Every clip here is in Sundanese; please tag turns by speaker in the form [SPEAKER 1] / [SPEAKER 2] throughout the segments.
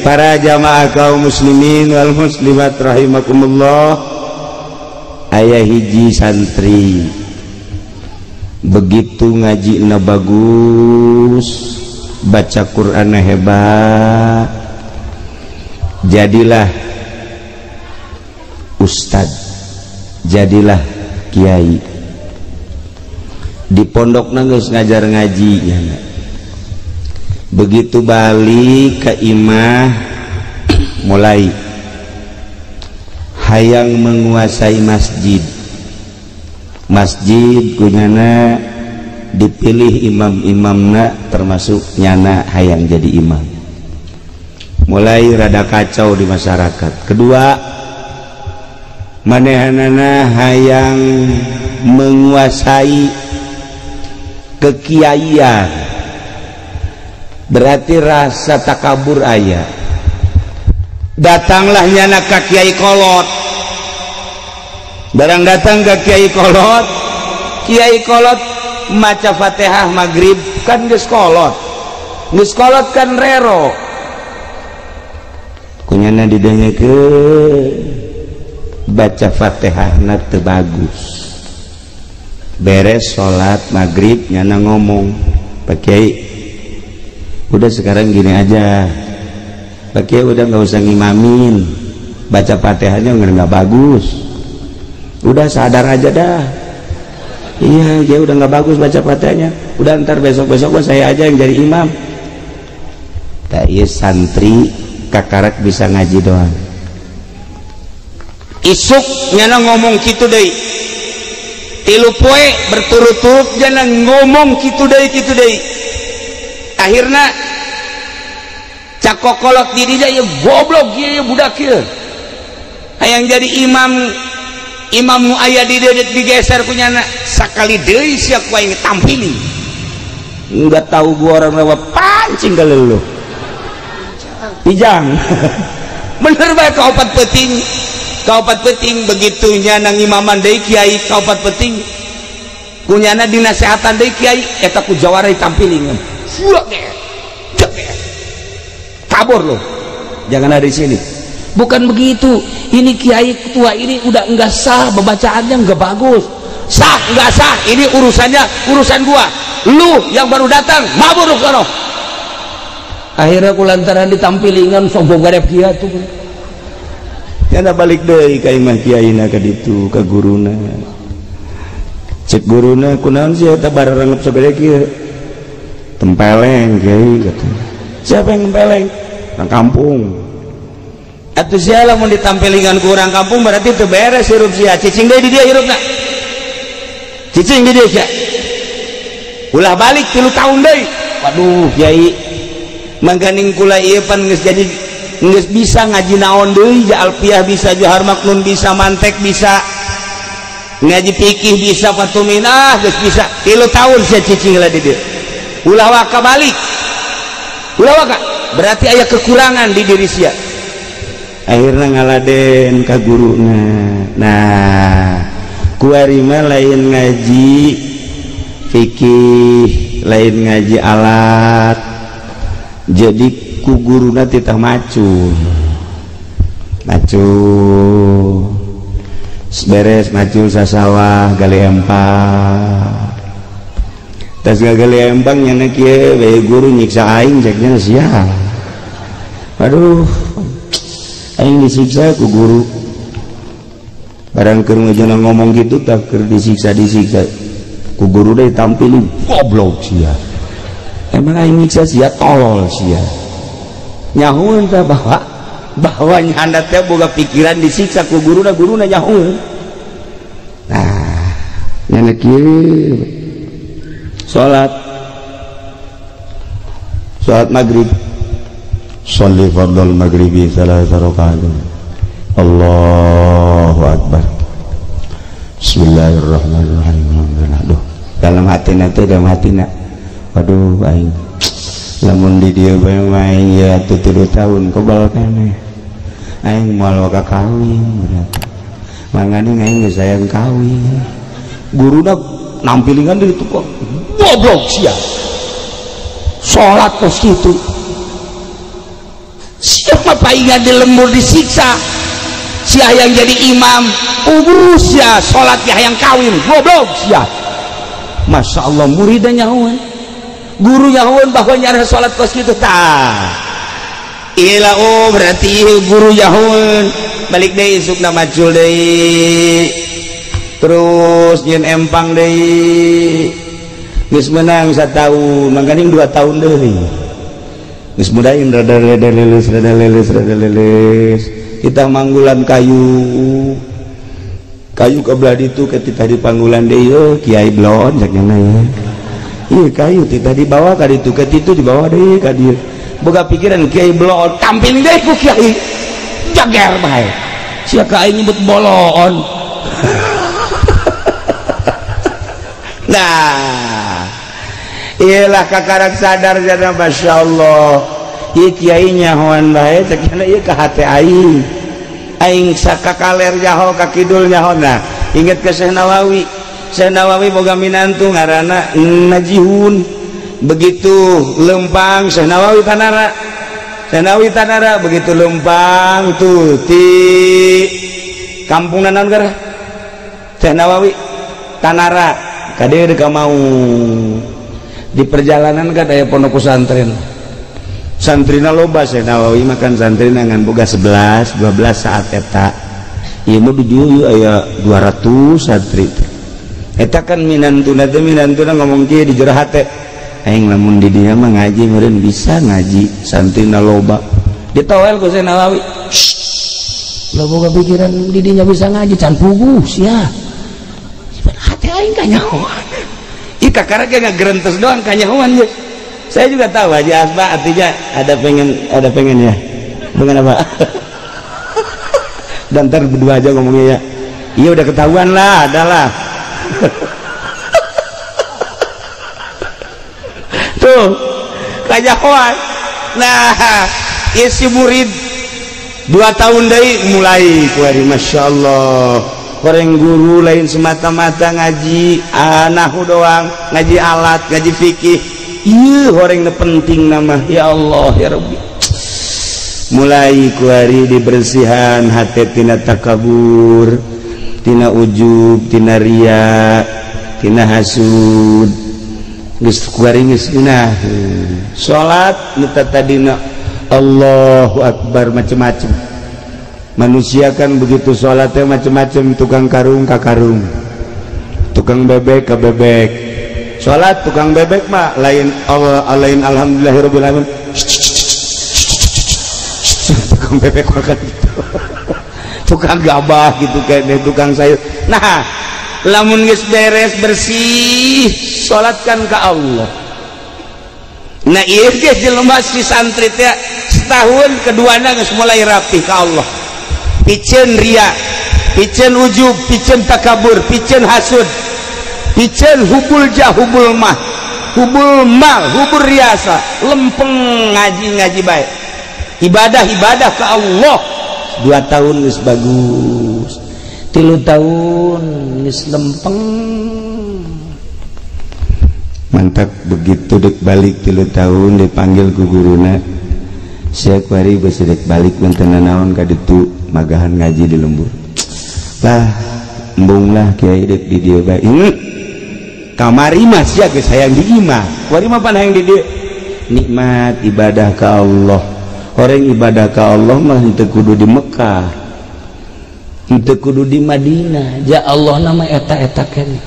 [SPEAKER 1] Para jamaah kaum muslimin wal muslimat rahimakumullah, aya hiji santri begitu ngaji na bagus, baca Quran hebat, jadilah ustad, jadilah kiai. Di pondok geus ngajar ngaji nya. Begitu balik ke imah mulai hayang menguasai masjid. Masjid kunyana dipilih imam-imamna, termasuk nyana hayang jadi imam. Mulai rada kacau di masyarakat. Kedua, manehanana hayang menguasai kekiaian, berarti rasa takabur aya. Datanglah nyana ka kiai kolot. Barang datang ke kiai kolot, kiai kolot maca Fatihah maghrib kan geus kolot. Geus kolot kan rero. Kunyana didengekeun baca Fatihahna teu bagus. Beres salat maghrib nyana ngomong, "Pak Kiai, udah sekarang gini aja. Pak Kiai udah nggak usah ngimamin, baca Fatihahnya nggak bagus. Udah sadar aja dah. Iya, dia udah nggak bagus baca Fatihahnya. Udah ntar besok-besok saya aja yang jadi imam." Tak iya santri kakarak bisa ngaji doang. Isuk nyana ngomong kitu deui. Tilu poe berturut-turut nyana ngomong kitu deui kitu deui. Akhirna cakokolot di dinya, ya goblok ieu budak ieu. Hayang jadi imam, imam nu aya di dieu digeser ku nyana, sakali deui sia ku aing tampili. Enggak tahu gua orang lewat pancing ka lu. Pijang. Bener bae kaopat peuting. Kaopat peuting begitu nyana ngimaman deui kiai kaopat peuting. Ku nyana dinasehatan deui kiai eta ku jawara ditampiling. Kabur loh, jangan ada di sini. Bukan begitu, ini kiai tua ini udah enggak sah, bacaannya enggak bagus. Sah enggak sah, ini urusannya urusan gua. Lu yang baru datang, mabur lu sono. Akhirnya kulantaran ditampilingan sombong garep kia tuh. Nyana balik deui ka imah kiaina ka ditu ka guruna. Cek guruna kunaon sih eta bararangep sagede kieu. Tempeleng kiai kata. Siapa yang tempeleng? Orang kampung. Atuh sia lamun ditampilingan ku urang kampung berarti teu beres hirup sia. Cicing deui di dieu hirupna. Cicing di dieu sia. Ulah balik 3 tahun deui. Waduh kiai, mangkaning kula ieu pan geus jadi geus bisa ngaji naon deui, ja alfiah bisa, johar maknun bisa, mantek bisa, ngaji fikih bisa, fatuminah geus bisa. 3 tahun sia cicing lah di dieu. Ulah waka balik. Ulah waka berarti aya kekurangan di diri sia. Akhirnya ngaladen ka guruna. Nah, kuari mah lain ngaji fikih, lain ngaji alat. Jadi ku guruna titah macul. Macul. Beres macul sasawah gali empang. Tas gali empang nyana kieu bae guru nyiksa aing ceknya sia. Aduh, aing disiksa ku guru. Barang keur ngejana ngomong gitu tak keur disiksa-disiksa ku guru deui tampilin goblok sia. Emang aing nyiksa sia, tolol sia. Nyahueun tah bahwa nyanda teh boga pikiran disiksa ku guruna, guruna nyahueun. Nah, nyana kieu salat salat maghrib. Sholli fardhal maghribi thalatha rakaat. Allahu akbar. Bismillahirrahmanirrahim. Aduh, dalam hatina teh, dalam hatina. Waduh aing. Lamun di dieu bae aing ya 3 tahun kebal keneh. Aing moal waka kawin berarti. Mangane aing geus hayang kawin. Guruna nampilingan di ditu kok. Goblok sia. Salat kos kitu. Sia Isuk mah paingan di lembur disiksa. Sia yang jadi imam, urus sia salat yang kawin, goblok sia. Masya Allah muridnya nyahoan. Guru nyahoan bahwa nyara salat kos kitu tah. Ila oh berarti guru nyahoan. Balik deui isukna macul deui. Terus nyeun empang deui. Geus menang satahun, mangkaning 2 tahun deui. Geus mudahin rada leles rada leles rada leles. Kita manggulan kayu. Kayu ke belah ditu ketika di panggulan deui oh, kiai blon cak nya ya. Ieu kayu teh dibawa ka ditu ke ditu dibawa deui ka dieu. Boga pikiran kiai blon tampil deui ku kiai. Jager bae. Sia ka aing nyebut bolon. Nah, iyalah kakarak sadar jana Masya Allah. Ieu kiai nyahoan bae cek nya ieu ka hate aing. Aing sakakaler nyaho ka kidul nyaho. Nah, inget ke Syekh Nawawi. Syekh Nawawi boga minantu ngaranna Najihun. Begitu lempang Syekh Nawawi tanara. Syekh Nawawi tanara begitu lempang tuh ti kampung naon gara? Syekh Nawawi tanara. Kade deka mau di perjalanan kan aya pondok pesantren. Santrina loba Syekh Nawawi makan santrina ngan boga 11, 12 saat eta. Ieu mah dieu aya 200 santri. Eta kan minantuna teh minantuna ngomong kieu di jero hate. Aing lamun di dieu mah ngaji meureun bisa ngaji santrina loba. Ditowel ku Syekh Nawawi. Lo boga pikiran di dinya bisa ngaji can puguh sia. Hati aing kanyahoan. Ih kakara ge ngagerentes doang kanyahoan ye. Saya juga tahu Haji Asba artinya ada pengen ya. Pengen apa? Dan ntar berdua aja ngomongnya ya. Iya udah ketahuan lah, adalah. Tuh, kanyahoan. Nah, isi murid 2 tahun deui mulai kuari Masya Allah. Orang guru lain semata-mata ngaji nahu doang, ngaji alat, ngaji fikih. Iya, orang penting nama ya Allah ya Rabbi. Mulai kuari dibersihan hati tina takabur, tina ujub, tina riya, tina hasud. Geus kuari geus geunah. Salat nu tadina Allahu Akbar macem-macem. Manusia kan begitu sholatnya macem-macem, tukang karung ka karung, tukang bebek ka bebek. Sholat tukang bebek mah lain Allah, lain alhamdulillahirabbil alamin. Tukang bebek makan gitu. Tukang gabah gitu kayak tukang sayur. Nah, lamun geus beres bersih, sholatkan ke Allah. Nah, ieu ge jelema si santri teh setahun keduana geus mulai rapi ka Allah. Piceun ria, piceun ujub, piceun takabur, piceun hasud, piceun hubul jah, hubul mah, hubul mal, hubul riasa, lempeng ngaji-ngaji baik, ibadah-ibadah ke Allah. 2 tahun geus bagus, 3 tahun geus lempeng. Mantap begitu dek balik 3 tahun dipanggil ku guruna. Sia kuari beusi dek balik menten naon ka ditu magahan ngaji di lembur. Lah embung lah kiai dek di dieu bae. Kamari mah sia geus hayang di imah. Kuari mah pan hayang di dieu. Nikmat ibadah ka Allah. Orang ibadah ka Allah mah henteu kudu di Mekah. Henteu kudu di Madinah. Ja Allah nama eta-eta keneh.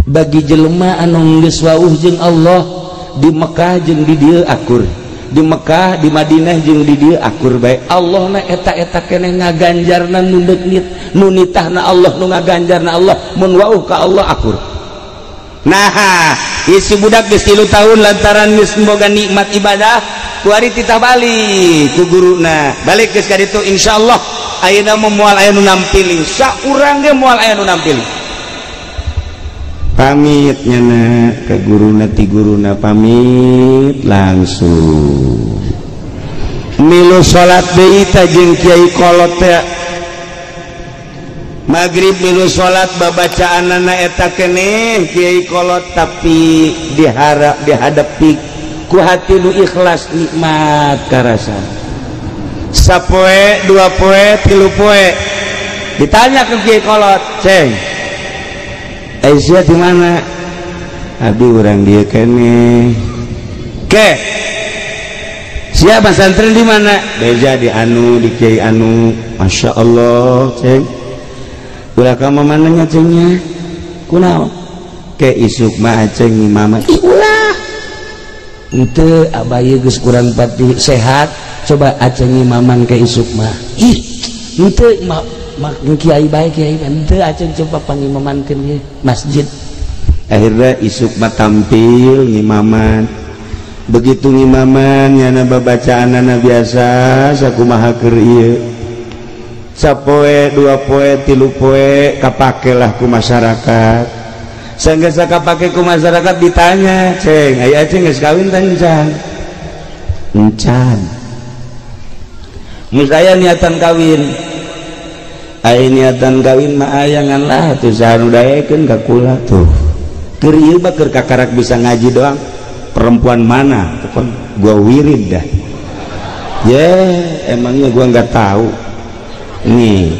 [SPEAKER 1] Bagi jelema anu geus wauh jeung Allah di Mekah jeung di dieu akur. Di Mekah, di Madinah jeung di dieu akur bae. Allah na eta-eta keneh ngaganjarna nu deuk nu nitahna Allah nu ngaganjarna Allah mun wauh ka Allah akur. Nah, isi budak geus 3 tahun lantaran geus boga nikmat ibadah, kuari titah balik ku guruna. Balik geus ka ditu insyaallah ayeuna mah moal aya nu nampiling. Saurang ge moal aya nu nampiling. Pamit nyana ke guruna ti guruna pamit langsung milu salat deui teh jeung kiai kolot teh magrib milu salat babacaanana eta keneh kiai kolot tapi diharap dihadapi ku hati nu ikhlas nikmat karasa. Sapoe, dua poe, tilu poe. Ditanya ke kiai kolot, "Ceng, Aisyah di mana?" "Abdi urang dieu keneh." "Ke siapa pesantren di mana?" "Beja di anu, di kiai anu." "Masya Allah, ceng. Ulah kamu mananya cengnya? Kunaon?" "Ke isuk mah aceng mama." "Ih ulah. Ente abah geus kurang pati sehat, coba aceng imaman ke isuk mah." "Ih, ente mak mak kiai bae kiai ente aceng coba pangimamankeun ye masjid." Akhirnya isuk mah tampil ngimaman. Begitu ngimaman nyana babacaanana biasa sakumaha keur ieu. Sapoe, dua poe, tilu poe kapakelah ku masyarakat. Sehingga kapake ku masyarakat ditanya, "Ceng, aya aceng geus kawin tah encan?" "Encan." "Geus aya niatan kawin?" "Aya niatan kawin mah aya, ngan lah atuh saha nu daekeun ka kula tuh. Keur ieu mah keur kakarak bisa ngaji doang. Perempuan mana? Pokon gua wirid dah." "Ye, emangnya gua nggak tahu." Nih.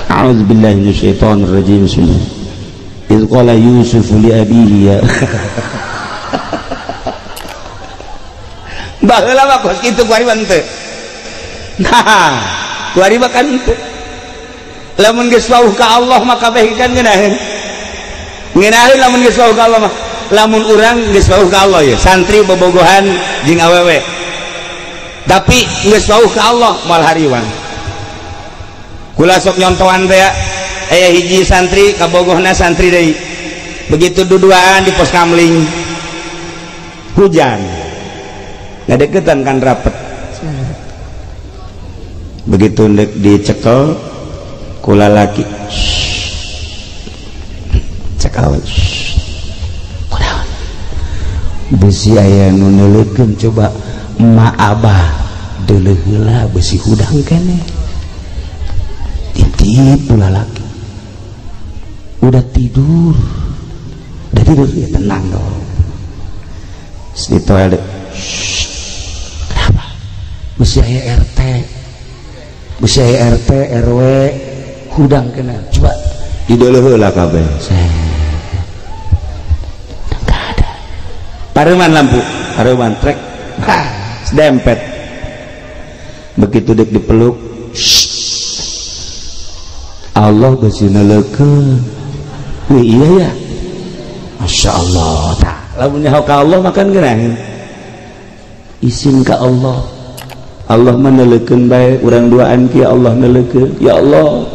[SPEAKER 1] A'udzubillahi minasyaitonir rajim. Bismillah. Idz qala Yusuf li abihi ya. Baheula mah kos kitu kuari mah henteu. Nah, kuari mah kan henteu. Lamun geus wauh ka Allah mah kabeh kan ngeunaheun. Ngeunaheun lamun geus wauh ka Allah mah. Lamun urang geus wauh ka Allah ya, santri bobogohan jeung awewe. Tapi geus wauh ka Allah moal hariwang. Kula sok nyontohan teh ya. Aya hiji santri kabogohna santri deui. Begitu duduaan di pos kamling. Hujan. Ngadeukeutan kan rapet. Begitu ndek dicekel kula laki. Cekel. Kunaon? Besi aya nu neuleukeun coba emak abah deuleuh heula besi hudang keneh. Titip pula laki. Udah tidur. Udah tidur ya tenang dong. Di toilet. Kenapa? Besi aya RT. Besi aya RT, RW hudang kena. Coba dideuleuh heula kabeh. Enggak ada. Pareman lampu, pareman trek. Hah, dempet. Begitu dek dipeluk, Allah besi neuleukeun. Wih, iya ya. Masya Allah. Tah, lamun nyaho ka Allah makan geunaheun. Isin ka Allah. Allah mah neuleukeun bae urang duaan kieu Allah neuleukeun. Ya Allah.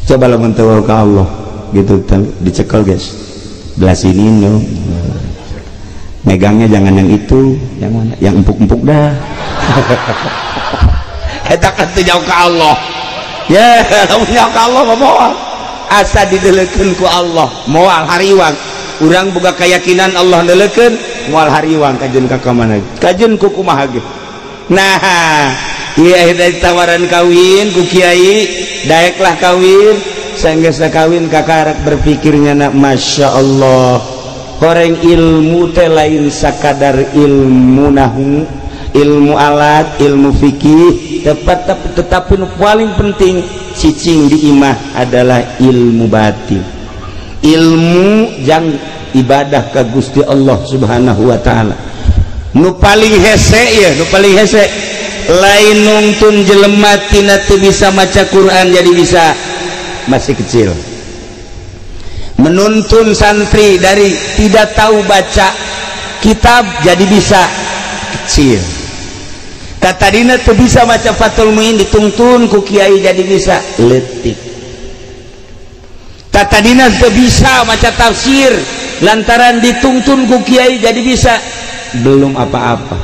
[SPEAKER 1] Coba lamun teu ka Allah gitu dicekel guys. Belah sini no. Megangnya jangan yang itu, yang mana? Yang empuk-empuk dah. Eta kan teu jauh ka Allah. Ya, lamun nyaho ka Allah mah moal. Asa dideleukeun ku Allah, moal hariwang. Urang boga keyakinan Allah neuleukeun, moal hariwang kajeun ka mana? Kajeun ku kumaha ge. Nah, ieu dari tawaran kawin ku kiai, daeklah kawin. Sanggeus kawin kakarak berpikirnya nak Masya Allah. Horeng ilmu teh lain sakadar ilmu nahu, ilmu alat, ilmu fikih, tetapi nu paling penting cicing di imah adalah ilmu batin. Ilmu jang ibadah ka Gusti Allah Subhanahu wa taala. Nu paling hese ya, nu paling hese lain nungtun jelema tina teu bisa maca Quran jadi bisa masih kecil. Menuntun santri dari tidak tahu baca kitab jadi bisa kecil. Katadina teu bisa maca Fathul Muin dituntun ku kiai jadi bisa leutik. Katadina teu bisa maca tafsir lantaran dituntun ku kiai jadi bisa belum apa-apa.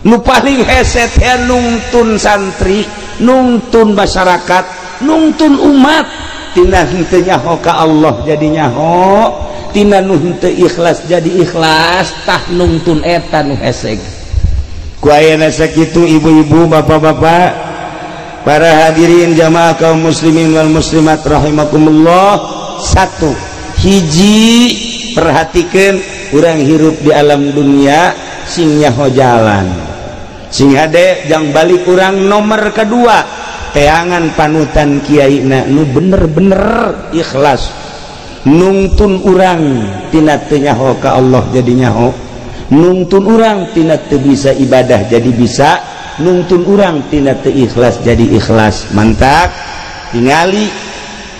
[SPEAKER 1] Nu paling hese teh nungtun santri, nungtun masyarakat, nungtun umat tina henteu nyaho ka Allah jadi nyaho, tina nu henteu ikhlas jadi ikhlas, tah nungtun eta nu hese. Ku ayeuna sakitu ibu-ibu, bapak-bapak, para hadirin jamaah kaum muslimin wal muslimat rahimakumullah. Satu, hiji perhatikan urang hirup di alam dunia sing nyaho jalan, Sing hade jang balik urang nomor kedua teangan panutan kiai na nu bener-bener ikhlas nungtun urang tina teu nyaho ka Allah jadi nyaho, nungtun urang tina teu bisa ibadah jadi bisa, nungtun urang tina teu ikhlas jadi ikhlas. Mantak tingali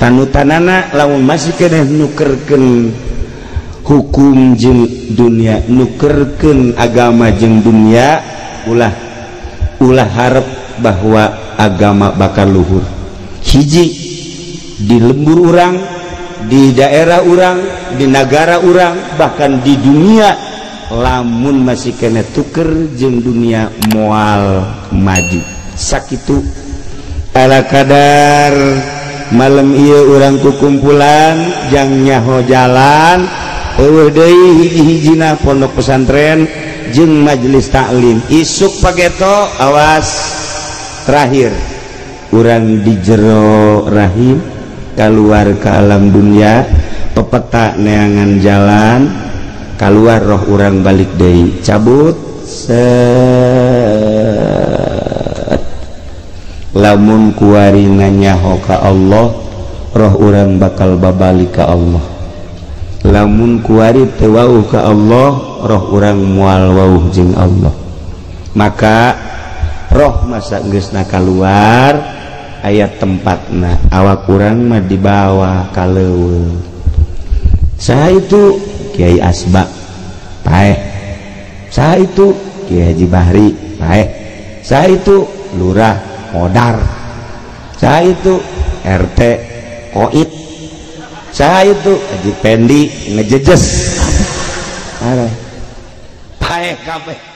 [SPEAKER 1] panutanana lamun masih keneh nukerkeun hukum jeung dunia, nukerkeun agama jeung dunia, ulah ulah harap bahwa agama bakal luhur. Hiji di lembur urang, di daerah urang, di negara urang, bahkan di dunia, lamun masih kena tuker jeung dunia moal maju. Sakitu ala kadar malam ieu urang kukumpulan jang nyaho jalan eueuh deui hiji-hijina pondok pesantren jeung majelis taklim. Isuk pageto awas terakhir urang di jero rahim keluar ke alam dunia, pepeta neangan jalan keluar roh urang balik deui cabut set. Lamun kuari nganyaho ka Allah, roh urang bakal babalik ka Allah. Lamun kuari teu wauh ka Allah, roh urang moal wauh jeung Allah. Maka roh masa geusna kaluar aya tempatna, awak urang mah dibawa ka leuweung. Saha itu Kiai Asba paeh, saha itu Kiai Haji Bahri paeh, saha itu lurah modar, saha itu RT koit, saha itu Haji Pendi ngejejes, paeh kabeh.